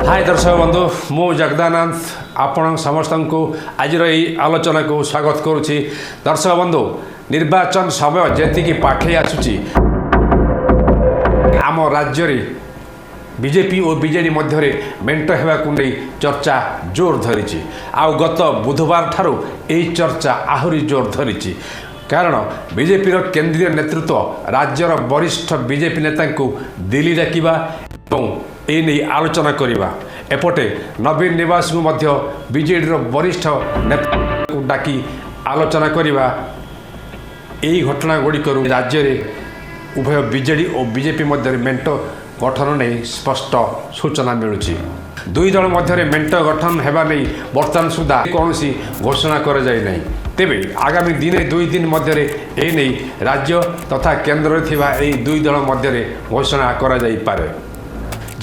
ହାଏ ଦର୍ଶକ ବନ୍ଧୁ, ମୁଁ ଜଗଦାନନ୍ଦ ଆପଣ ସମସ୍ତଙ୍କୁ ଆଜିର ଏହି ଆଲୋଚନାକୁ ସ୍ୱାଗତ କରୁଛି। ଦର୍ଶକ ବନ୍ଧୁ, ନିର୍ବାଚନ ସମୟ ଯେତିକି ପାଖେଇ ଆସୁଛି, ଆମ ରାଜ୍ୟରେ ବିଜେପି ଓ ବିଜେଡ଼ି ମଧ୍ୟରେ ମେଣ୍ଟ ହେବାକୁ ନେଇ ଚର୍ଚ୍ଚା ଜୋର ଧରିଛି। ଆଉ ଗତ ବୁଧବାର ଠାରୁ ଏହି ଚର୍ଚ୍ଚା ଆହୁରି ଜୋର ଧରିଛି, କାରଣ ବିଜେପିର କେନ୍ଦ୍ରୀୟ ନେତୃତ୍ୱ ରାଜ୍ୟର ବରିଷ୍ଠ ବିଜେପି ନେତାଙ୍କୁ ଦିଲ୍ଲୀ ଡାକିବା ଏବଂ ଏ ନେଇ ଆଲୋଚନା କରିବା, ଏପଟେ ନବୀନ ନିବାସକୁ ମଧ୍ୟ ବିଜେଡ଼ିର ବରିଷ୍ଠ ନେତାଙ୍କୁ ଡାକି ଆଲୋଚନା କରିବା, ଏହି ଘଟଣା ଗୁଡ଼ିକରୁ ରାଜ୍ୟରେ ଉଭୟ ବିଜେଡ଼ି ଓ ବିଜେପି ମଧ୍ୟରେ ମେଣ୍ଟ ଗଠନ ନେଇ ସ୍ପଷ୍ଟ ସୂଚନା ମିଳୁଛି। ଦୁଇ ଦଳ ମଧ୍ୟରେ ମେଣ୍ଟ ଗଠନ ହେବା ନେଇ ବର୍ତ୍ତମାନ ସୁଦ୍ଧା କୌଣସି ଘୋଷଣା କରାଯାଇ ନାହିଁ। ତେବେ ଆଗାମୀ ଦିନେ ଦୁଇ ଦିନ ମଧ୍ୟରେ ଏ ନେଇ ରାଜ୍ୟ ତଥା କେନ୍ଦ୍ରରେ ଥିବା ଏହି ଦୁଇ ଦଳ ମଧ୍ୟରେ ଘୋଷଣା କରାଯାଇପାରେ।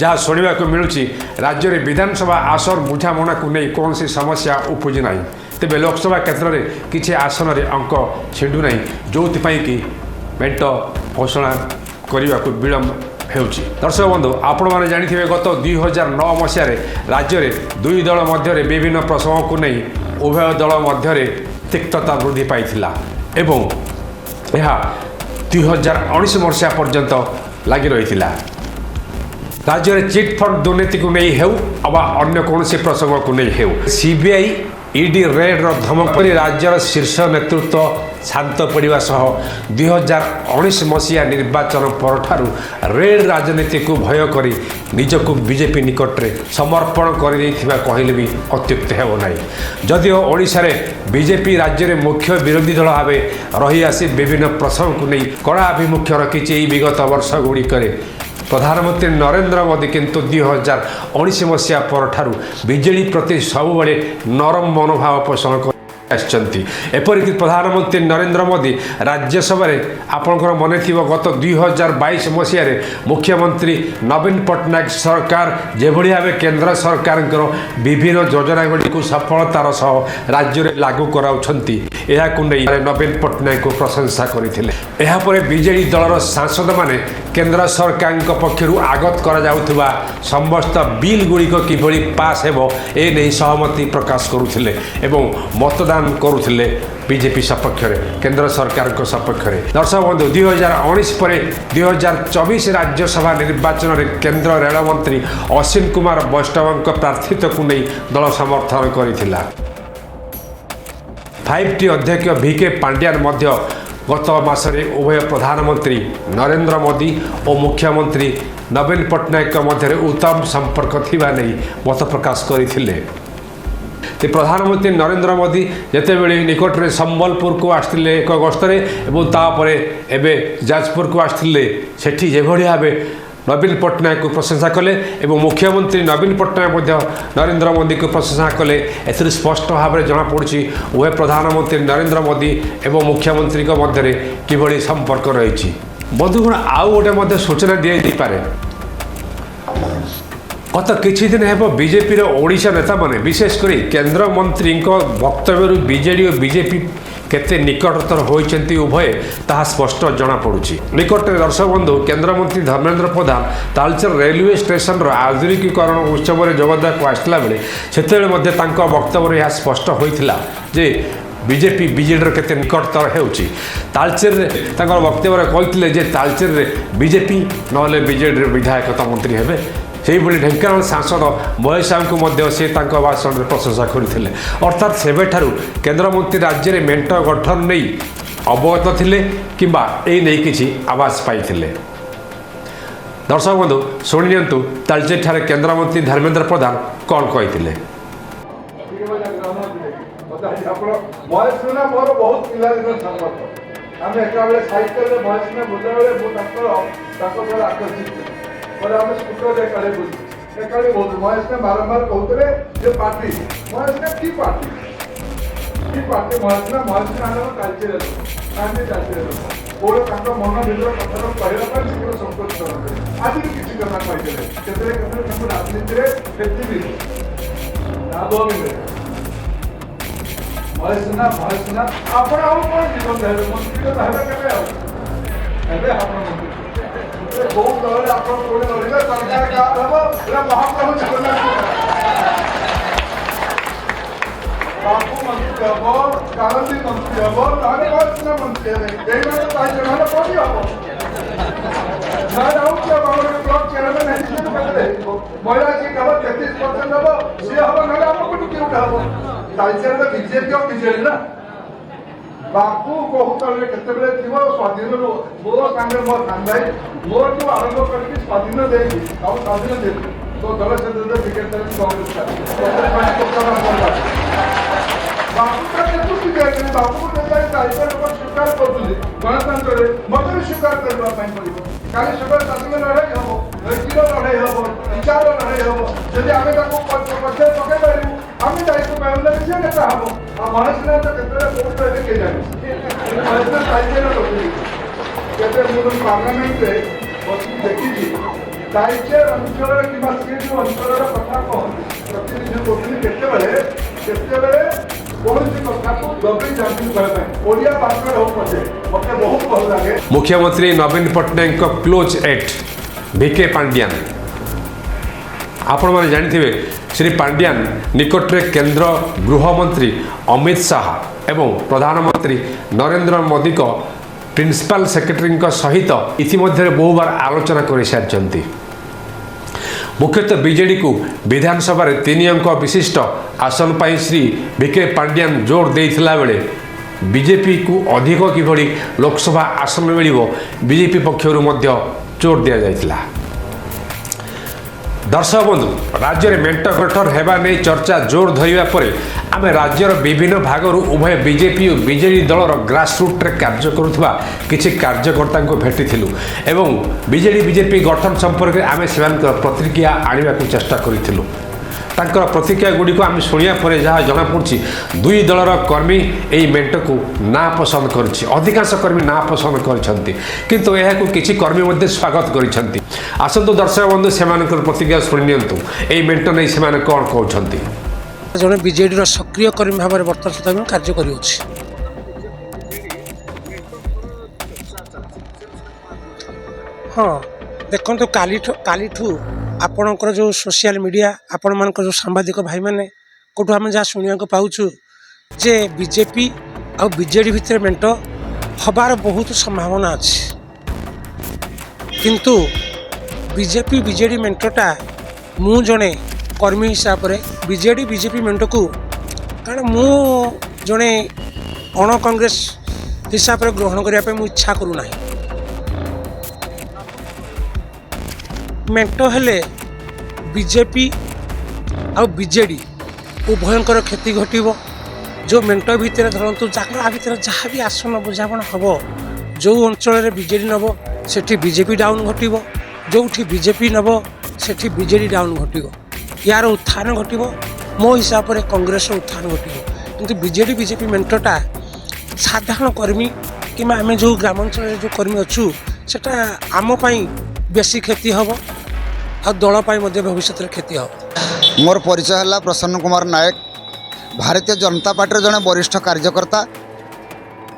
ଯାହା ଶୁଣିବାକୁ ମିଳୁଛି, ରାଜ୍ୟରେ ବିଧାନସଭା ଆସନ ବୁଝାମଣାକୁ ନେଇ କୌଣସି ସମସ୍ୟା ଉପୁଜି ନାହିଁ। ତେବେ ଲୋକସଭା କ୍ଷେତ୍ରରେ କିଛି ଆସନରେ ଅଙ୍କ ଛିଣ୍ଡୁନାହିଁ, ଯେଉଁଥିପାଇଁ କି ମେଣ୍ଟ ଘୋଷଣା କରିବାକୁ ବିଳମ୍ବ ହେଉଛି। ଦର୍ଶକ ବନ୍ଧୁ, ଆପଣମାନେ ଜାଣିଥିବେ, ଗତ 2009 ମସିହାରେ ରାଜ୍ୟରେ ଦୁଇ ଦଳ ମଧ୍ୟରେ ବିଭିନ୍ନ ପ୍ରସଙ୍ଗକୁ ନେଇ ଉଭୟ ଦଳ ମଧ୍ୟରେ ତିକ୍ତତା ବୃଦ୍ଧି ପାଇଥିଲା ଏବଂ ଏହା 2019 ମସିହା ପର୍ଯ୍ୟନ୍ତ ଲାଗି ରହିଥିଲା। ରାଜ୍ୟରେ ଚିଟ୍ଫଣ୍ଡ ଦୁର୍ନୀତିକୁ ନେଇ ହେଉ ଅବା ଅନ୍ୟ କୌଣସି ପ୍ରସଙ୍ଗକୁ ନେଇ ହେଉ, ସିବିଆଇ, ଇଡି ରେଡ୍ର ଧମକ ପରି ରାଜ୍ୟର ଶୀର୍ଷ ନେତୃତ୍ୱ ଶାନ୍ତ ପଡ଼ିବା ସହ 2019 ମସିହା ନିର୍ବାଚନ ପରଠାରୁ ରେଡ୍ ରାଜନୀତିକୁ ଭୟ କରି ନିଜକୁ ବିଜେପି ନିକଟରେ ସମର୍ପଣ କରିଦେଇଥିବା କହିଲେ ବି ଅତ୍ୟୁକ୍ତି ହେବ ନାହିଁ। ଯଦିଓ ଓଡ଼ିଶାରେ ବିଜେପି ରାଜ୍ୟରେ ମୁଖ୍ୟ ବିରୋଧୀ ଦଳ ଭାବେ ରହିଆସି ବିଭିନ୍ନ ପ୍ରସଙ୍ଗକୁ ନେଇ କଡ଼ା ଆଭିମୁଖ୍ୟ ରଖିଛି ଏହି ବିଗତ ବର୍ଷଗୁଡ଼ିକରେ, ପ୍ରଧାନମନ୍ତ୍ରୀ ନରେନ୍ଦ୍ର ମୋଦି କିନ୍ତୁ 2019 ମସିହା ପରଠାରୁ ବିଜେଡ଼ି ପ୍ରତି ସବୁବେଳେ ନରମ ମନୋଭାବ ପୋଷଣ କରି ଆସିଛନ୍ତି। ଏପରିକି ପ୍ରଧାନମନ୍ତ୍ରୀ ନରେନ୍ଦ୍ର ମୋଦି ରାଜ୍ୟସଭାରେ, ଆପଣଙ୍କର ମନେଥିବ, ଗତ 2022 ମସିହାରେ ମୁଖ୍ୟମନ୍ତ୍ରୀ ନବୀନ ପଟ୍ଟନାୟକ ସରକାର ଯେଭଳି ଭାବେ କେନ୍ଦ୍ର ସରକାରଙ୍କର ବିଭିନ୍ନ ଯୋଜନା ଗୁଡ଼ିକୁ ସଫଳତାର ସହ ରାଜ୍ୟରେ ଲାଗୁ କରାଉଛନ୍ତି, ଏହାକୁ ନେଇ ନବୀନ ପଟ୍ଟନାୟକଙ୍କୁ ପ୍ରଶଂସା କରିଥିଲେ। ଏହାପରେ ବିଜେଡ଼ି ଦଳର ସାଂସଦମାନେ କେନ୍ଦ୍ର ସରକାରଙ୍କ ପକ୍ଷରୁ ଆଗତ କରାଯାଉଥିବା ସମସ୍ତ ବିଲ୍ ଗୁଡ଼ିକ କିଭଳି ପାସ୍ ହେବ, ଏ ନେଇ ସହମତି ପ୍ରକାଶ କରୁଥିଲେ ଏବଂ ମତଦାନ କରୁଥିଲେ ବିଜେପି ସପକ୍ଷରେ, କେନ୍ଦ୍ର ସରକାରଙ୍କ ସପକ୍ଷରେ। ଦର୍ଶକ ବନ୍ଧୁ, 2019 ପରେ 2024 ରାଜ୍ୟସଭା ନିର୍ବାଚନରେ କେନ୍ଦ୍ର ରେଳମନ୍ତ୍ରୀ ଅଶ୍ୱିନୀ କୁମାର ବୈଷ୍ଣବଙ୍କ ପ୍ରାର୍ଥିତ୍ୱକୁ ନେଇ ଦଳ ସମର୍ଥନ କରିଥିଲା। ଫାଇଭ୍ ଟି ଅଧ୍ୟକ୍ଷ ଭି କେ ପାଣ୍ଡିଆନ ମଧ୍ୟ ଗତ ମାସରେ ଉଭୟ ପ୍ରଧାନମନ୍ତ୍ରୀ ନରେନ୍ଦ୍ର ମୋଦି ଓ ମୁଖ୍ୟମନ୍ତ୍ରୀ ନବୀନ ପଟ୍ଟନାୟକଙ୍କ ମଧ୍ୟରେ ଉତ୍ତମ ସମ୍ପର୍କ ଥିବା ନେଇ ମତ ପ୍ରକାଶ କରିଥିଲେ। ସେ ପ୍ରଧାନମନ୍ତ୍ରୀ ନରେନ୍ଦ୍ର ମୋଦି ଯେତେବେଳେ ନିକଟରେ ସମ୍ବଲପୁରକୁ ଆସିଥିଲେ ଏକ ଗସ୍ତରେ ଏବଂ ତାପରେ ଏବେ ଯାଜପୁରକୁ ଆସିଥିଲେ, ସେଠି ଯେଭଳି ଭାବେ ନବୀନ ପଟ୍ଟନାୟକଙ୍କୁ ପ୍ରଶଂସା କଲେ ଏବଂ ମୁଖ୍ୟମନ୍ତ୍ରୀ ନବୀନ ପଟ୍ଟନାୟକ ମଧ୍ୟ ନରେନ୍ଦ୍ର ମୋଦିଙ୍କୁ ପ୍ରଶଂସା କଲେ, ଏଥିରୁ ସ୍ପଷ୍ଟ ଭାବରେ ଜଣାପଡ଼ୁଛି ଉଭୟ ପ୍ରଧାନମନ୍ତ୍ରୀ ନରେନ୍ଦ୍ର ମୋଦି ଏବଂ ମୁଖ୍ୟମନ୍ତ୍ରୀଙ୍କ ମଧ୍ୟରେ କିଭଳି ସମ୍ପର୍କ ରହିଛି। ବନ୍ଧୁଗଣ, ଆଉ ଗୋଟେ ମଧ୍ୟ ସୂଚନା ଦିଆଯାଇପାରେ। ଗତ କିଛି ଦିନ ହେବ ବିଜେପିର ଓଡ଼ିଶା ନେତାମାନେ, ବିଶେଷ କରି କେନ୍ଦ୍ରମନ୍ତ୍ରୀଙ୍କ ବକ୍ତବ୍ୟରୁ ବିଜେଡ଼ି ଓ ବିଜେପି କେତେ ନିକଟତର ହୋଇଛନ୍ତି ଉଭୟେ, ତାହା ସ୍ପଷ୍ଟ ଜଣାପଡ଼ୁଛି। ନିକଟରେ, ଦର୍ଶକ ବନ୍ଧୁ, କେନ୍ଦ୍ରମନ୍ତ୍ରୀ ଧର୍ମେନ୍ଦ୍ର ପ୍ରଧାନ ତାଳଚେର ରେଲୱେ ଷ୍ଟେସନର ଆଧୁନିକୀକରଣ ଉତ୍ସବରେ ଯୋଗ ଦେବାକୁ ଆସିଥିଲା ବେଳେ, ସେତେବେଳେ ମଧ୍ୟ ତାଙ୍କ ବକ୍ତବ୍ୟରେ ଏହା ସ୍ପଷ୍ଟ ହୋଇଥିଲା ଯେ ବିଜେପି ବିଜେଡ଼ିର କେତେ ନିକଟତର ହେଉଛି। ତାଳଚେରରେ ତାଙ୍କର ବକ୍ତବ୍ୟରେ କହିଥିଲେ ଯେ ତାଳଚେରରେ ବିଜେପି ନହେଲେ ବିଜେଡ଼ିର ବିଧାୟକ ତ ମନ୍ତ୍ରୀ ହେବେ। ସେହିଭଳି ଢେଙ୍କାନାଳ ସାଂସଦ ମହେଶ ସାହୁଙ୍କୁ ମଧ୍ୟ ସେ ତାଙ୍କ ଭାଷଣରେ ପ୍ରଶଂସା କରିଥିଲେ। ଅର୍ଥାତ୍ ସେବେଠାରୁ କେନ୍ଦ୍ରମନ୍ତ୍ରୀ ରାଜ୍ୟରେ ମେଣ୍ଟ ଗଠନ ନେଇ ଅବଗତ ଥିଲେ କିମ୍ବା ଏହି ନେଇ କିଛି ଆଭାସ ପାଇଥିଲେ। ଦର୍ଶକ ବନ୍ଧୁ, ଶୁଣି ନିଅନ୍ତୁ ତାଳଚେରଠାରେ କେନ୍ଦ୍ରମନ୍ତ୍ରୀ ଧର୍ମେନ୍ଦ୍ର ପ୍ରଧାନ କ'ଣ କହିଥିଲେ। ଆପଣ ମହେଶ ସିହ୍ନା ମୋର ବହୁତ ପିଲାଦିନ ସମ୍ପର୍କ। ଆମେ ଏକାବେଳେ ସାଇକେଲରେ ମହେଶ ସିହ୍ନା ବୁଲିଲା ବେଳେ ମୁଁ ତାଙ୍କ ସହ ଆକର୍ଷିତ ଥିଲି। ପରେ ଆମେ ସ୍କୁଟରରେ ଏକାଠି ବୁଲୁ, ଏକାଠି ବହୁତ। ମହେଶ ସିହ୍ନା ବାରମ୍ବାର କହୁଥିଲେ ଯେ ପାର୍ଟି, ମହେଶ ସିହ୍ନା କି ପାର୍ଟି, କି ପାର୍ଟି ମହେଶ ସିହ୍ନା? ମହେଶ ସିହ୍ନା ଆମର ତାଳଚେର ଲୋକ, ଆମେ ତାଳଚେର ଲୋକ। କେବଳ ତାଙ୍କ ମନ ଭିତର କଥାଟା କହିବା ପାଇଁ ସେ କେବେ ସଂକୋଚ କରନ୍ତି। ଆଜି ବି କିଛି କଥା କହିଥିଲେ, ସେଥିରେ କେତେବେଳେ ତାଙ୍କୁ ରାଜନୀତିରେ କ୍ଷତି ବି ହୁଏ, ଲାଭ ବି ମିଳେ। ମହେଶ ସିହ୍ନା, ମହେଶ ସିହ୍ନା, ଆପଣ ଆଉ କଣ ଜୀବନ ହେବେ? ମନ୍ତ୍ରୀ ତ ହେବେ କେବେ? ଆଉ ହେବେ ଆପଣ ମନ୍ତ୍ରୀ କୋଉ ଦଳରେ? ଆପଣ କୋଉଠି ଲଢ଼ିବେ, ସରକାର କାହାର ହେବ, ଏଇଟା ମହାପ୍ରଭୁ ଜଗନ୍ନାଥ। ହବ, କାଳନ୍ଦୀ ମନ୍ତ୍ରୀ ହବ, ତାହେଲେ ମହେଶ ସିନା ମନ୍ତ୍ରୀ ହେବେ। ଏଇମାନେ ତାଇଚେର ହେଲେ କୋଉଠି ହବ? ନହେଲେ ଆଉ କିଏ ହବ? ଆମର ବ୍ଲକ ଚେୟାରମ୍ୟାନ ହେଇଛି, କେତେ ହେଇଯିବ? ମହିଳା ସିଟ୍ ହବ, 33% ହବ, ସିଏ ହବ, ନହେଲେ ଆମ କୋଉଠୁ କିଏ ଗୋଟେ ହବ? ତାଇଚେର ତ ବିଜେପି ଆଉ ବିଜେଡି ନା। ବାପୁ କହୁଥିଲେ କେତେବେଳେ ଥିବ ସ୍ୱାଧୀନରୁ ମୋ ସାଙ୍ଗରେ, ମୋ ସାନ ଭାଇ ମୋଠୁ ଆରମ୍ଭ କରିକି ସ୍ୱାଧୀନ ଦେଇକି ଆଉ ସ୍ୱାଧୀନ ଦେଇକି ତୋ ଦଳ ସେତେବେଳେ ଟିକେଟ ଦେଲେ କଂଗ୍ରେସ। ବାପୁ ତ ନେତୃତ୍ୱ ଦିଆଯାଏ, ବାପୁକୁ ଯେତେବେଳେ ତାଇଚେର ଲୋକ ସ୍ୱୀକାର କରୁଛନ୍ତି ଗଣତନ୍ତ୍ରରେ, ମତେ ବି ସ୍ୱୀକାର କରିବା ପାଇଁ ପଡ଼ିବ। କାଲି ସକାଳେ ଚାଷୀଙ୍କ ଲଢ଼େଇ ହବ, ନୈତିକ ଲଢ଼େଇ ହବ, ବିଚାର ଲଢ଼େଇ ହବ। ଯଦି ଆମେ ତାକୁ ପଛରେ ପକେଇ ପାରିବୁ, ଆମେ ଦାୟିତ୍ୱ ପାଇବୁ, ସିଏ ନେତା ହବ। ଆଉ ମହେଶ ନାଥ ତ କେତେବେଳେ କୋଉଠି ରହିବେ କିଏ ଜାଣେ। ମହେଶ ନାଥ ତାଇଚେର ରଖିବି କେତେ, ମୁଁ ପାର୍ଲାମେଣ୍ଟରେ ବସିକି ଦେଖିଛି, ତାଇଚେର ଅଞ୍ଚଳରେ କିମ୍ବା ସେ ଯୋଉ ଅଞ୍ଚଳର କଥା କହନ୍ତି, ପ୍ରତିନିଧି କରୁଛନ୍ତି, କେତେବେଳେ କେତେବେଳେ କୌଣସି କଥାକୁ ଦବି ଜାମିନ କରିବା ପାଇଁ ଓଡ଼ିଆ ଭାଷାରେ ହଉ ପଛେ, ମତେ ବହୁତ ଭଲ ଲାଗେ। ମୁଖ୍ୟମନ୍ତ୍ରୀ ନବୀନ ପଟ୍ଟନାୟକଙ୍କ କ୍ଲୋଜ୍ ଏଡ୍ ଭିକେ ପାଣ୍ଡିଆନ। ଆପଣମାନେ ଜାଣିଥିବେ, ଶ୍ରୀ ପାଣ୍ଡିଆନ ନିକଟରେ କେନ୍ଦ୍ର ଗୃହମନ୍ତ୍ରୀ ଅମିତ ଶାହା ଏବଂ ପ୍ରଧାନମନ୍ତ୍ରୀ ନରେନ୍ଦ୍ର ମୋଦିଙ୍କ ପ୍ରିନ୍ସିପାଲ ସେକ୍ରେଟାରୀଙ୍କ ସହିତ ଇତିମଧ୍ୟରେ ବହୁବାର ଆଲୋଚନା କରିସାରିଛନ୍ତି। ମୁଖ୍ୟତଃ ବିଜେଡ଼ିକୁ ବିଧାନସଭାରେ ତିନି ଅଙ୍କ ବିଶିଷ୍ଟ ଆସନ ପାଇଁ ଶ୍ରୀ ଭିକେ ପାଣ୍ଡିଆନ ଜୋର ଦେଇଥିଲା ବେଳେ ବିଜେପିକୁ ଅଧିକ କିଭଳି ଲୋକସଭା ଆସନ ମିଳିବ, ବିଜେପି ପକ୍ଷରୁ ମଧ୍ୟ ଜୋର ଦିଆଯାଇଥିଲା। ଦର୍ଶକ ବନ୍ଧୁ, ରାଜ୍ୟରେ ମେଣ୍ଟ ଗଠନ ହେବା ନେଇ ଚର୍ଚ୍ଚା ଜୋର ଧରିବା ପରେ ଆମେ ରାଜ୍ୟର ବିଭିନ୍ନ ଭାଗରୁ ଉଭୟ ବିଜେପି ଓ ବିଜେଡି ଦଳର ଗ୍ରାସରୁଟ୍ରେ କାର୍ଯ୍ୟ କରୁଥିବା କିଛି କାର୍ଯ୍ୟକର୍ତ୍ତାଙ୍କୁ ଭେଟିଥିଲୁ ଏବଂ ବିଜେଡି ବିଜେପି ଗଠନ ସମ୍ପର୍କରେ ଆମେ ସେମାନଙ୍କର ପ୍ରତିକ୍ରିୟା ଆଣିବାକୁ ଚେଷ୍ଟା କରିଥିଲୁ। ତାଙ୍କର ପ୍ରତିକ୍ରିୟା ଗୁଡ଼ିକୁ ଆମେ ଶୁଣିବା ପରେ ଯାହା ଜଣାପଡ଼ୁଛି, ଦୁଇ ଦଳର କର୍ମୀ ଏହି ମେଣ୍ଟକୁ ନାପସନ୍ଦ କରିଛି। ଅଧିକାଂଶ କର୍ମୀ ନାପସନ୍ଦ କରିଛନ୍ତି, କିନ୍ତୁ ଏହାକୁ କିଛି କର୍ମୀ ମଧ୍ୟ ସ୍ୱାଗତ କରିଛନ୍ତି। ଆସନ୍ତୁ ଦର୍ଶକ ବନ୍ଧୁ, ସେମାନଙ୍କର ପ୍ରତିକ୍ରିୟା ଶୁଣି ନିଅନ୍ତୁ। ଏହି ମେଣ୍ଟ ନେଇ ସେମାନେ କ'ଣ କହୁଛନ୍ତି? ଜଣେ ବିଜେଡ଼ିର ସକ୍ରିୟ କର୍ମୀ ଭାବରେ ବର୍ତ୍ତମାନ ସୁଦ୍ଧା ମୁଁ କାର୍ଯ୍ୟ କରିଅଛି। ହଁ, ଦେଖନ୍ତୁ, କାଲିଠୁ ଆପଣଙ୍କର ଯେଉଁ ସୋସିଆଲ ମିଡ଼ିଆ, ଆପଣମାନଙ୍କର ଯେଉଁ ସାମ୍ବାଦିକ ଭାଇମାନେ କେଉଁଠୁ ଆମେ ଯାହା ଶୁଣିବାକୁ ପାଉଛୁ ଯେ ବିଜେପି ଆଉ ବିଜେଡ଼ି ଭିତରେ ମେଣ୍ଟ ହେବାର ବହୁତ ସମ୍ଭାବନା ଅଛି। କିନ୍ତୁ ବିଜେପି ବିଜେଡ଼ି ମେଣ୍ଟଟା ମୁଁ ଜଣେ କର୍ମୀ ହିସାବରେ ବିଜେଡ଼ି ବିଜେପି ମେଣ୍ଟକୁ, କାରଣ ମୁଁ ଜଣେ ଅଣ କଂଗ୍ରେସ ହିସାବରେ ଗ୍ରହଣ କରିବା ପାଇଁ ମୁଁ ଇଚ୍ଛା କରୁନାହିଁ। ମେଣ୍ଟ ହେଲେ ବିଜେପି ଆଉ ବିଜେଡ଼ି ଉଭୟଙ୍କର କ୍ଷତି ଘଟିବ। ଯେଉଁ ମେଣ୍ଟ ଭିତରେ ଧରନ୍ତୁ ଯାହା ଭିତରେ ଯାହା ବି ଆସନ ବୁଝାମଣା ହେବ, ଯେଉଁ ଅଞ୍ଚଳରେ ବିଜେଡ଼ି ନେବ ସେଠି ବିଜେପି ଡାଉନ୍ ଘଟିବ, ଯେଉଁଠି ବିଜେପି ନେବ ସେଠି ବିଜେଡ଼ି ଡାଉନ୍ ଘଟିବ। ୟାର ଉତ୍ଥାନ ଘଟିବ, ମୋ ହିସାବରେ କଂଗ୍ରେସର ଉତ୍ଥାନ ଘଟିବ। କିନ୍ତୁ ବିଜେଡ଼ି ବିଜେପି ମେଣ୍ଟଟା ସାଧାରଣ କର୍ମୀ କିମ୍ବା ଆମେ ଯେଉଁ ଗ୍ରାମାଞ୍ଚଳରେ ଯେଉଁ କର୍ମୀ ଅଛୁ, ସେଟା ଆମ ପାଇଁ ବେଶୀ କ୍ଷତି ହେବ ଆଉ ଦଳ ପାଇଁ ମଧ୍ୟ ଭବିଷ୍ୟତରେ କ୍ଷତି ହେବ। ମୋର ପରିଚୟ ହେଲା ପ୍ରସନ୍ନ କୁମାର ନାୟକ, ଭାରତୀୟ ଜନତା ପାର୍ଟିର ଜଣେ ବରିଷ୍ଠ କାର୍ଯ୍ୟକର୍ତ୍ତା।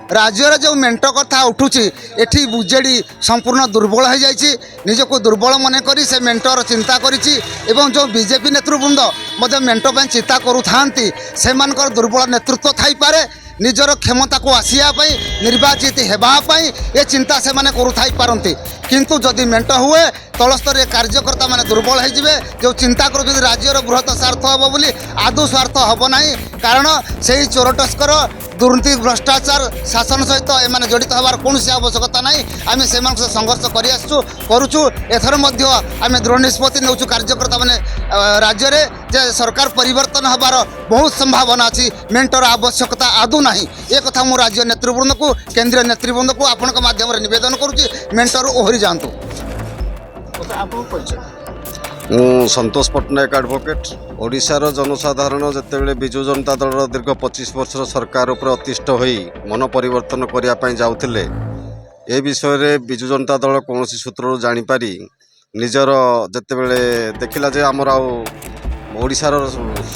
ରାଜ୍ୟରେ ଯେଉଁ ମେଣ୍ଟ କଥା ଉଠୁଛି, ଏଠି ବିଜେଡ଼ି ସମ୍ପୂର୍ଣ୍ଣ ଦୁର୍ବଳ ହୋଇଯାଇଛି। ନିଜକୁ ଦୁର୍ବଳ ମନେ କରି ସେ ମେଣ୍ଟର ଚିନ୍ତା କରିଛି ଏବଂ ଯେଉଁ ବିଜେପି ନେତୃବୃନ୍ଦ ମଧ୍ୟ ମେଣ୍ଟ ପାଇଁ ଚିନ୍ତା କରୁଥାନ୍ତି, ସେମାନଙ୍କର ଦୁର୍ବଳ ନେତୃତ୍ୱ ଥାଇପାରେ। ନିଜର କ୍ଷମତାକୁ ଆସିବା ପାଇଁ, ନିର୍ବାଚିତ ହେବା ପାଇଁ ଏ ଚିନ୍ତା ସେମାନେ କରୁଥାଇପାରନ୍ତି। କିନ୍ତୁ ଯଦି ମେଣ୍ଟ ହୁଏ, ତଳସ୍ତରୀୟ କାର୍ଯ୍ୟକର୍ତ୍ତାମାନେ ଦୁର୍ବଳ ହୋଇଯିବେ। ଯେଉଁ ଚିନ୍ତା କରୁଛନ୍ତି ରାଜ୍ୟର ବୃହତ ସ୍ୱାର୍ଥ ହେବ ବୋଲି, ଆଦୌ ସ୍ୱାର୍ଥ ହେବ ନାହିଁ। କାରଣ ସେଇ ଚୋର ଟସ୍କର ଦୁର୍ନୀତି ଭ୍ରଷ୍ଟାଚାର ଶାସନ ସହିତ ଏମାନେ ଜଡ଼ିତ ହେବାର କୌଣସି ଆବଶ୍ୟକତା ନାହିଁ। ଆମେ ସେମାନଙ୍କ ସହ ସଂଘର୍ଷ କରିଆସୁଛୁ, କରୁଛୁ। ଏଥର ମଧ୍ୟ ଆମେ ଦୃଢ଼ ନିଷ୍ପତ୍ତି ନେଉଛୁ କାର୍ଯ୍ୟକର୍ତ୍ତାମାନେ ରାଜ୍ୟରେ ଯେ ସରକାର ପରିବର୍ତ୍ତନ ହେବାର ବହୁତ ସମ୍ଭାବନା ଅଛି, ମେଣ୍ଟର ଆବଶ୍ୟକତା ଆଦୌ ନାହିଁ। ଏ କଥା ମୁଁ ରାଜ୍ୟ ନେତୃବୃନ୍ଦକୁ, କେନ୍ଦ୍ରୀୟ ନେତୃବୃନ୍ଦକୁ ଆପଣଙ୍କ ମାଧ୍ୟମରେ ନିବେଦନ କରୁଛି, ମେଣ୍ଟରୁ ଓହରି ଯାଆନ୍ତୁ। ମୁଁ ସନ୍ତୋଷ ପଟ୍ଟନାୟକ, ଆଡ଼ଭୋକେଟ୍। ଓଡ଼ିଶାର ଜନସାଧାରଣ ଯେତେବେଳେ ବିଜୁ ଜନତା ଦଳର ଦୀର୍ଘ 25 ବର୍ଷର ସରକାର ଉପରେ ଅତିଷ୍ଠ ହୋଇ ମନ ପରିବର୍ତ୍ତନ କରିବା ପାଇଁ ଯାଉଥିଲେ, ଏ ବିଷୟରେ ବିଜୁ ଜନତା ଦଳ କୌଣସି ସୂତ୍ରରୁ ଜାଣିପାରି ନିଜର ଯେତେବେଳେ ଦେଖିଲା ଯେ ଆମର ଆଉ ଓଡ଼ିଶାର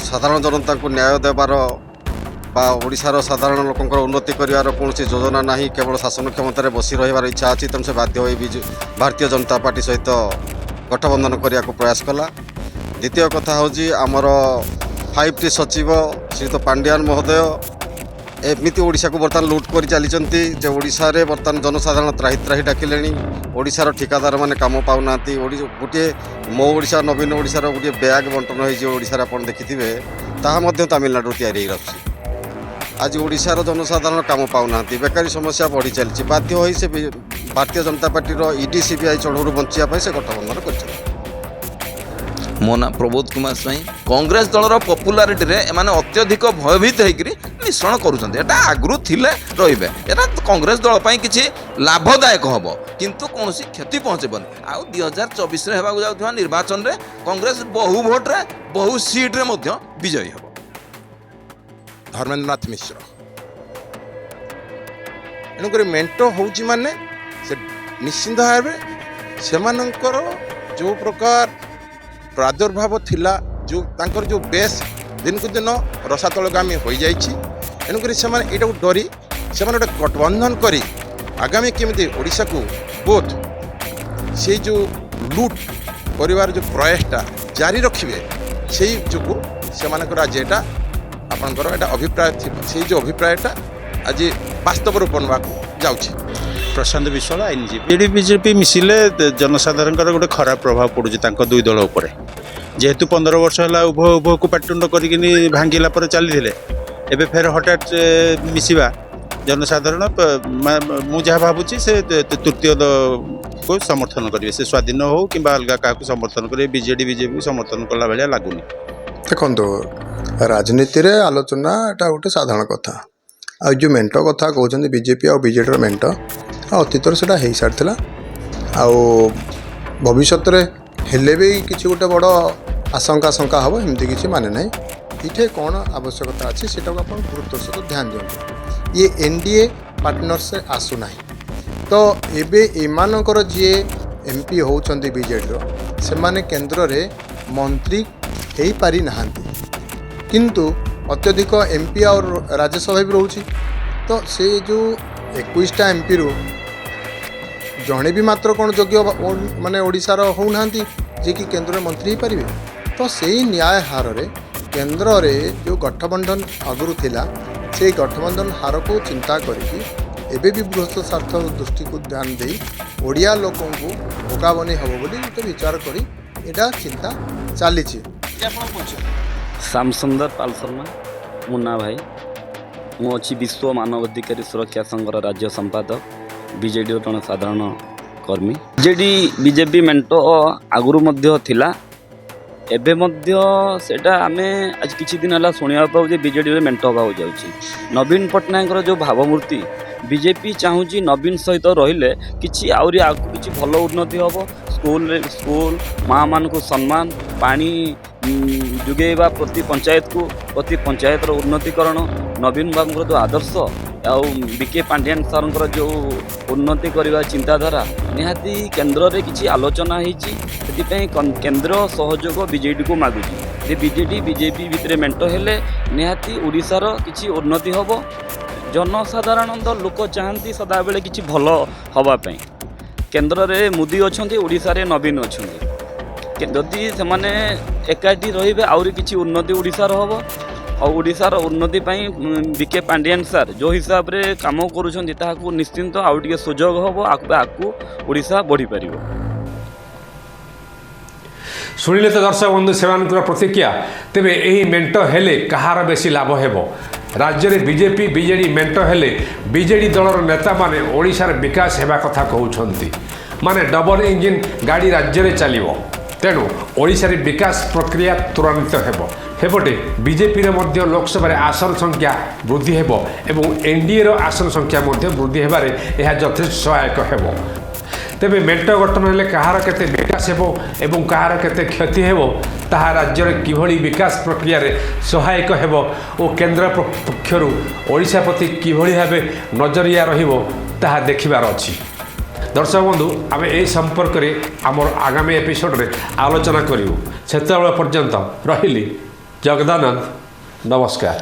ସାଧାରଣ ଜନତାଙ୍କୁ ନ୍ୟାୟ ଦେବାର ବା ଓଡ଼ିଶାର ସାଧାରଣ ଲୋକଙ୍କର ଉନ୍ନତି କରିବାର କୌଣସି ଯୋଜନା ନାହିଁ, କେବଳ ଶାସନ କ୍ଷମତାରେ ବସି ରହିବାର ଇଚ୍ଛା ଅଛି, ତେଣୁ ସେ ବାଧ୍ୟ ହୋଇ ବିଜୁ ଭାରତୀୟ ଜନତା ପାର୍ଟି ସହିତ ଗଠବନ୍ଧନ କରିବାକୁ ପ୍ରୟାସ କଲା। ଦ୍ୱିତୀୟ କଥା ହେଉଛି, ଆମର 5ଟି ସଚିବ ଶ୍ରୀଯୁକ୍ତ ପାଣ୍ଡିଆନ ମହୋଦୟ ଏମିତି ଓଡ଼ିଶାକୁ ବର୍ତ୍ତମାନ ଲୁଟ୍ କରି ଚାଲିଛନ୍ତି ଯେ ଓଡ଼ିଶାରେ ବର୍ତ୍ତମାନ ଜନସାଧାରଣ ତ୍ରାହି ତ୍ରାହି ଡାକିଲେଣି। ଓଡ଼ିଶାର ଠିକାଦାରମାନେ କାମ ପାଉନାହାନ୍ତି। ଗୋଟିଏ ମୋ ଓଡ଼ିଶା, ନବୀନ ଓଡ଼ିଶାର ଗୋଟିଏ ବ୍ୟାଗ୍ ବଣ୍ଟନ ହେଇଛି ଓଡ଼ିଶାରେ, ଆପଣ ଦେଖିଥିବେ, ତାହା ମଧ୍ୟ ତାମିଲନାଡ଼ୁରୁ ତିଆରି ହେଇ ଆସୁଛି। ଆଜି ଓଡ଼ିଶାର ଜନସାଧାରଣ କାମ ପାଉନାହାନ୍ତି, ବେକାରୀ ସମସ୍ୟା ବଢ଼ି ଚାଲିଛି। ବାଧ୍ୟ ହୋଇ ସେ ଭାରତୀୟ ଜନତା ପାର୍ଟିର ଇଡି, ସିବିଆଇ ଚଢ଼ଉରୁ ବଞ୍ଚିବା ପାଇଁ ସେ ଗଠବନ୍ଧନ କରିଛନ୍ତି। ମୋ ନାଁ ପ୍ରବୋଧ କୁମାର ସ୍ୱାଇଁ। କଂଗ୍ରେସ ଦଳର ପପୁଲାରିଟିରେ ଏମାନେ ଅତ୍ୟଧିକ ଭୟଭୀତ ହେଇକରି ମିଶ୍ରଣ କରୁଛନ୍ତି। ଏଟା ଆଗରୁ ଥିଲେ, ରହିବେ। ଏଟା କଂଗ୍ରେସ ଦଳ ପାଇଁ କିଛି ଲାଭଦାୟକ ହେବ, କିନ୍ତୁ କୌଣସି କ୍ଷତି ପହଞ୍ଚିବନି। ଆଉ 2024ରେ ହେବାକୁ ଯାଉଥିବା ନିର୍ବାଚନରେ କଂଗ୍ରେସ ବହୁ ଭୋଟରେ, ବହୁ ସିଟ୍ରେ ମଧ୍ୟ ବିଜୟୀ ହେବ। ଧର୍ମେନ୍ଦ୍ରନାଥ ମିଶ୍ର। ତେଣୁକରି ମେଣ୍ଟ ହେଉଛି ମାନେ ସେ ନିଶ୍ଚିନ୍ତ ଭାବେ ସେମାନଙ୍କର ଯେଉଁ ପ୍ରକାର ପ୍ରାଦୁର୍ଭାବ ଥିଲା, ଯେଉଁ ତାଙ୍କର ଯେଉଁ ବେସ୍ ଦିନକୁ ଦିନ ରସାତଳଗାମୀ ହୋଇଯାଇଛି। ତେଣୁକରି ସେମାନେ ଏଇଟାକୁ ଡରି ସେମାନେ ଗୋଟେ ଗଠବନ୍ଧନ କରି ଆଗାମୀ କେମିତି ଓଡ଼ିଶାକୁ ବୋଥ୍ ସେଇ ଯେଉଁ ଲୁଟ୍ କରିବାର ଯେଉଁ ପ୍ରୟାସଟା ଜାରି ରଖିବେ, ସେଇ ଯୋଗୁଁ ସେମାନଙ୍କର ଆଜି ଏଇଟା ଆପଣଙ୍କର ଏଇଟା ଅଭିପ୍ରାୟ ଥିବ। ସେଇ ଯେଉଁ ଅଭିପ୍ରାୟଟା ଆଜି ବାସ୍ତବ ରୂପ ନେବାକୁ ଯାଉଛି। ପ୍ରଶାନ୍ତ ବିଶ୍ୱାଳ, ଆଇନଜୀବୀ। ବିଜେଡି ବିଜେପି ମିଶିଲେ ଜନସାଧାରଣଙ୍କର ଗୋଟେ ଖରାପ ପ୍ରଭାବ ପଡ଼ୁଛି ତାଙ୍କ ଦୁଇ ଦଳ ଉପରେ। ଯେହେତୁ 15 ବର୍ଷ ହେଲା ଉଭୟ ଉଭୟକୁ ପାଟିତୁଣ୍ଡ କରିକିନି ଭାଙ୍ଗିଲା ପରେ ଚାଲିଥିଲେ, ଏବେ ଫେର ହଠାତ୍ ମିଶିବା ଜନସାଧାରଣ ମୁଁ ଯାହା ଭାବୁଛି ସେ ତୃତୀୟ କୁ ସମର୍ଥନ କରିବେ। ସେ ସ୍ୱାଧୀନ ହଉ କିମ୍ବା ଅଲଗା କାହାକୁ ସମର୍ଥନ କରିବେ, ବିଜେଡି ବିଜେପିକୁ ସମର୍ଥନ କଲା ଭଳିଆ ଲାଗୁନି। ଦେଖନ୍ତୁ, ରାଜନୀତିରେ ଆଲୋଚନା ଏଟା ଗୋଟେ ସାଧାରଣ କଥା। ଆଉ ଯେଉଁ ମେଣ୍ଟ କଥା କହୁଛନ୍ତି, ବିଜେପି ଆଉ ବିଜେଡ଼ିର ମେଣ୍ଟ, ଆଉ ଅତୀତରେ ସେଇଟା ହେଇସାରିଥିଲା। ଆଉ ଭବିଷ୍ୟତରେ ହେଲେ ବି କିଛି ଗୋଟେ ବଡ଼ ଆଶଙ୍କା ଶଙ୍କା ହେବ, ଏମିତି କିଛି ମାନେ ନାହିଁ। ଏଇଠି କ'ଣ ଆବଶ୍ୟକତା ଅଛି, ସେଇଟାକୁ ଆପଣ ଗୁରୁତ୍ୱ ସହିତ ଧ୍ୟାନ ଦିଅନ୍ତୁ। ଇଏ ଏନ୍ଡିଏ ପାର୍ଟନର୍ସରେ ଆସୁନାହିଁ ତ ଏବେ ଏମାନଙ୍କର ଯିଏ ଏମ୍ପି ହେଉଛନ୍ତି ବିଜେଡ଼ିର, ସେମାନେ କେନ୍ଦ୍ରରେ ମନ୍ତ୍ରୀ ହେଇପାରିନାହାନ୍ତି, କିନ୍ତୁ ଅତ୍ୟଧିକ ଏମ୍ପି ଆଉ ରାଜ୍ୟସଭା ବି ରହୁଛି। ତ ସେ ଯେଉଁ 21ଟା ଏମ୍ପିରୁ ଜଣେ ବି ମାତ୍ର କ'ଣ ଯୋଗ୍ୟ ମାନେ ଓଡ଼ିଶାର ହେଉନାହାନ୍ତି, ଯିଏକି କେନ୍ଦ୍ରରେ ମନ୍ତ୍ରୀ ହେଇପାରିବେ। ତ ସେଇ ନ୍ୟାୟ ହାରରେ କେନ୍ଦ୍ରରେ ଯେଉଁ ଗଠବନ୍ଧନ ଆଗରୁ ଥିଲା, ସେଇ ଗଠବନ୍ଧନ ହାରକୁ ଚିନ୍ତା କରିକି ଏବେ ବି ବୃହତ ସ୍ୱାର୍ଥ ଦୃଷ୍ଟିକୁ ଧ୍ୟାନ ଦେଇ ଓଡ଼ିଆ ଲୋକଙ୍କୁ ବୋକା ବନେଇ ହେବ ବୋଲି ଗୋଟେ ବିଚାର କରି ଏଇଟା ଚିନ୍ତା ଚାଲିଛି। ଶ୍ୟାମ ସୁନ୍ଦର ପାଲ ଶର୍ମା, ମୁନ୍ନା ଭାଇ। ମୁଁ ଅଛି ବିଶ୍ୱ ମାନବାଧିକାରୀ ସୁରକ୍ଷା ସଂଘର ରାଜ୍ୟ ସମ୍ପାଦକ, ବିଜେଡ଼ିର ଜଣେ ସାଧାରଣ କର୍ମୀ। ବିଜେଡ଼ି ବିଜେପି ମେଣ୍ଟ ଆଗରୁ ମଧ୍ୟ ଥିଲା, ଏବେ ମଧ୍ୟ ସେଇଟା ଆମେ ଆଜି କିଛି ଦିନ ହେଲା ଶୁଣିବାକୁ ପାଉ ଯେ ବିଜେଡ଼ିରେ ମେଣ୍ଟ ହେବାକୁ ଯାଉଛି। ନବୀନ ପଟ୍ଟନାୟକଙ୍କର ଯେଉଁ ଭାବମୂର୍ତ୍ତି, ବିଜେପି ଚାହୁଁଛି ନବୀନ ସହିତ ରହିଲେ କିଛି ଆହୁରି ଆଗକୁ କିଛି ଭଲ ଉନ୍ନତି ହେବ। ସ୍କୁଲରେ ସ୍କୁଲ, ମାଆମାନଙ୍କୁ ସମ୍ମାନ, ପାଣି ଯୋଗାଇବା ପ୍ରତି ପଞ୍ଚାୟତକୁ, ପ୍ରତି ପଞ୍ଚାୟତର ଉନ୍ନତିକରଣ, ନବୀନ ବାବୁଙ୍କର ଯେଉଁ ଆଦର୍ଶ ଆଉ ବି କେ ପାଣ୍ଡିଆନ ସାର୍ଙ୍କର ଯେଉଁ ଉନ୍ନତି କରିବା ଚିନ୍ତାଧାରା, ନିହାତି କେନ୍ଦ୍ରରେ କିଛି ଆଲୋଚନା ହେଇଛି। ସେଥିପାଇଁ କେନ୍ଦ୍ର ସହଯୋଗ ବିଜେଡ଼ିକୁ ମାଗୁଛି ଯେ ବିଜେଡ଼ି ବିଜେପି ଭିତରେ ମେଣ୍ଟ ହେଲେ ନିହାତି ଓଡ଼ିଶାର କିଛି ଉନ୍ନତି ହେବ। ଜନସାଧାରଣ ତ ଲୋକ ଚାହାନ୍ତି ସଦାବେଳେ କିଛି ଭଲ ହେବା ପାଇଁ। କେନ୍ଦ୍ରରେ ମୋଦି ଅଛନ୍ତି, ଓଡ଼ିଶାରେ ନବୀନ ଅଛନ୍ତି। ଯଦି ସେମାନେ ଏକାଠି ରହିବେ, ଆହୁରି କିଛି ଉନ୍ନତି ଓଡ଼ିଶାର ହେବ। ଆଉ ଓଡ଼ିଶାର ଉନ୍ନତି ପାଇଁ ବି କେ ପାଣ୍ଡିଆନ ସାର୍ ଯେଉଁ ହିସାବରେ କାମ କରୁଛନ୍ତି, ତାହାକୁ ନିଶ୍ଚିନ୍ତ ଆଉ ଟିକେ ସୁଯୋଗ ହେବ, ଆଗକୁ ଆଗକୁ ଓଡ଼ିଶା ବଢ଼ିପାରିବ। ଶୁଣିଲେ ତ ଦର୍ଶକ ବନ୍ଧୁ ସେମାନଙ୍କର ପ୍ରତିକ୍ରିୟା। ତେବେ ଏହି ମେଣ୍ଟ ହେଲେ କାହାର ବେଶୀ ଲାଭ ହେବ? ରାଜ୍ୟରେ ବିଜେପି ବିଜେଡ଼ି ମେଣ୍ଟ ହେଲେ ବିଜେଡ଼ି ଦଳର ନେତାମାନେ ଓଡ଼ିଶାର ବିକାଶ ହେବା କଥା କହୁଛନ୍ତି, ମାନେ ଡବଲ ଇଞ୍ଜିନ୍ ଗାଡ଼ି ରାଜ୍ୟରେ ଚାଲିବ, ତେଣୁ ଓଡ଼ିଶାରେ ବିକାଶ ପ୍ରକ୍ରିୟା ତ୍ୱରାନ୍ୱିତ ହେବ। ସେପଟେ ବିଜେପିର ମଧ୍ୟ ଲୋକସଭାରେ ଆସନ ସଂଖ୍ୟା ବୃଦ୍ଧି ହେବ ଏବଂ ଏନ୍ଡିଏର ଆସନ ସଂଖ୍ୟା ମଧ୍ୟ ବୃଦ୍ଧି ହେବାରେ ଏହା ଯଥେଷ୍ଟ ସହାୟକ ହେବ। ତେବେ ମେଣ୍ଟ ଗଠନ ହେଲେ କାହାର କେତେ ବିକାଶ ହେବ ଏବଂ କାହାର କେତେ କ୍ଷତି ହେବ, ତାହା ରାଜ୍ୟରେ କିଭଳି ବିକାଶ ପ୍ରକ୍ରିୟାରେ ସହାୟକ ହେବ ଓ କେନ୍ଦ୍ର ପକ୍ଷରୁ ଓଡ଼ିଶା ପ୍ରତି କିଭଳି ଭାବେ ନଜରିଆ ରହିବ, ତାହା ଦେଖିବାର ଅଛି। ଦର୍ଶକ ବନ୍ଧୁ, ଆମେ ଏହି ସମ୍ପର୍କରେ ଆମର ଆଗାମୀ ଏପିସୋଡ଼ରେ ଆଲୋଚନା କରିବୁ। ସେତେବେଳେ ପର୍ଯ୍ୟନ୍ତ ରହିଲି, ଜଗଦାନନ୍ଦ, ନମସ୍କାର।